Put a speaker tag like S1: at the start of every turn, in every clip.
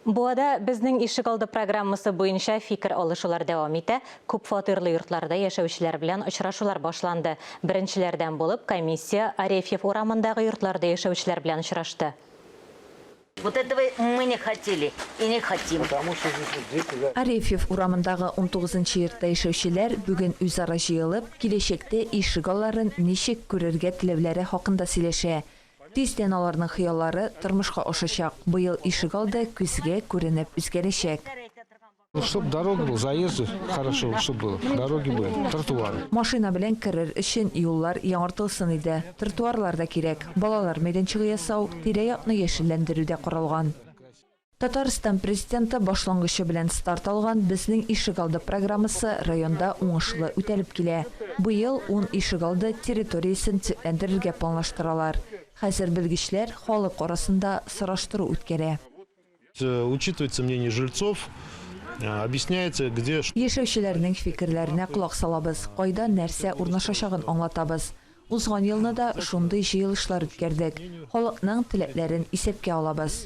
S1: Буада Безнең ишегалды программасы буенча фикер алышулар дәвам итә. Күпфатирлы йортларда яшәүчеләр белән очрашулар башланды. Беренчеләрдән булып комиссия Арефьев урамындагы йортларда яшәүчеләр белән очрашты.
S2: Вот этого мы не хотели и не хотим.
S3: Арефьев урамындагы унтугызынчы йортта яшәүчеләр бүген үзара җыелып, киләчәктә ишегалларын ничек күрергә теләүләре хакында сөйләшә. Тиздән аларның хыяллары тормышка ашачак, быел ишегалды күзгә күренеп үзгәрәчәк.
S4: Чтоб дорога был, заезды хорошо, чтоб было, дороги были, тротуары.
S3: Машина белән керер өчен юллар яңартылсын иде. Тротуарлар да кирәк. Балалар мәйданчыгы ясау, тирә-якны яшелләндерү дә каралган. Татарстан Президенты башлангычы белән старт алган Безнең ишегалды программасы районда уңышлы үтәлеп килә. Быел ун ишегалды территориясен төзекләндерергә планлаштыралар. Хәзер белгечләр халык арасында сораштыру үткәрә.
S5: Учитывается мнение жильцов, объясняется, где.
S3: Яшәүчеләрнең фикерләренә колак салабыз, кайда нәрсә урнашачагын аңлатабыз. Узган елны да шундый җыелышлар үткәрдек. Халыкның теләкләрен исәпкә алабыз.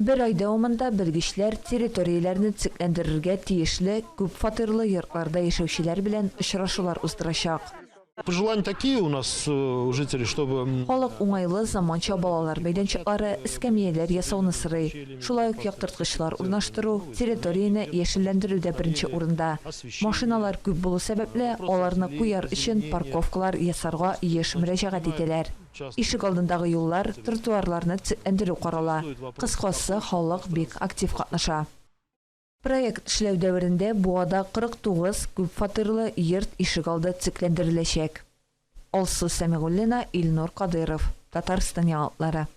S3: Бер ай дәвамында белгечләр территорияләрне төзекләндерергә тиешле күпфатирлы йортларда яшәүчеләр белән очрашулар уздырачак.
S5: Пожелания такие у нас у жителей, чтобы.
S3: Халык уңайлы заманча балалар мәйданчыклары, эскәмияләр ясауны сорый. Шулай ук яктырткычлар урнаштыру, территорияне яшелләндерү дә беренче урында. Машиналар күп булу сәбәпле, аларны куяр өчен парковкалар ясарга еш мөрәҗәгать итәләр. Ишек алдындагы юллар, тротуарларны төзекләндерү карала. Кыскасы, халык бик актив катнаша. Проект эшләү дәверендә Буада 49 күпфатирлы йорт ишегалды төзекләндереләчәк. Алсу Сәмигуллина, Илнур Кадыйров, Татарстан яңалыклары.